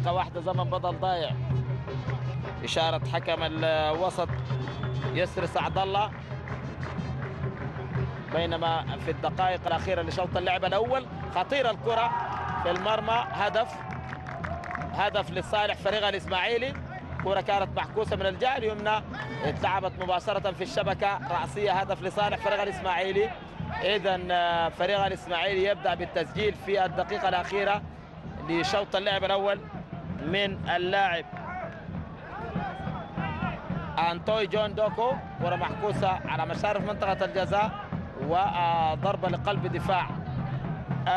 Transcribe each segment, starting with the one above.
واحدة زمن بدل ضايع. إشارة حكم الوسط يسر سعد الله. بينما في الدقائق الأخيرة لشوط اللعب الأول خطيرة الكرة في المرمى، هدف لصالح فريق الإسماعيلي. كرة كانت محكوسة من الجهة اليمنى، اتلعبت مباشرة في الشبكة، رأسية، هدف لصالح فريق الإسماعيلي. إذا فريق الإسماعيلي يبدأ بالتسجيل في الدقيقة الأخيرة لشوط اللعب الأول من اللاعب أنتوي جون دوكو. كرة محكوسة على مشارف منطقة الجزاء وضربة لقلب دفاع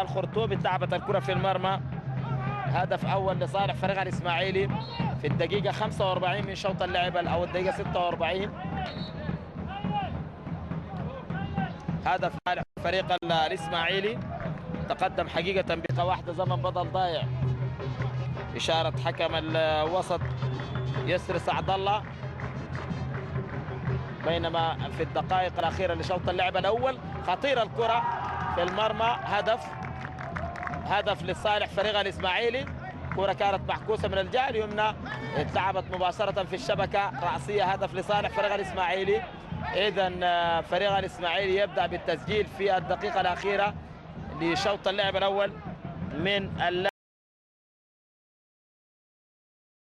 الخرطوم، اتلعبت الكرة في المرمى. هدف أول لصالح فريق الإسماعيلي في الدقيقة 45 من شوط اللعب أو الدقيقة 46. هدف صالح فريق الإسماعيلي، تقدم حقيقة بقى واحدة زمن بدل ضايع. إشارة حكم الوسط يسر سعد الله. بينما في الدقائق الأخيرة لشوط اللعب الأول خطيرة الكرة في المرمى، هدف لصالح فريق الإسماعيلي. كرة كانت محكوسة من الجهة اليمنى، اتلعبت مباشرة في الشبكة، رأسية، هدف لصالح فريق الإسماعيلي. إذا فريق الإسماعيلي يبدأ بالتسجيل في الدقيقة الأخيرة لشوط اللعب الأول من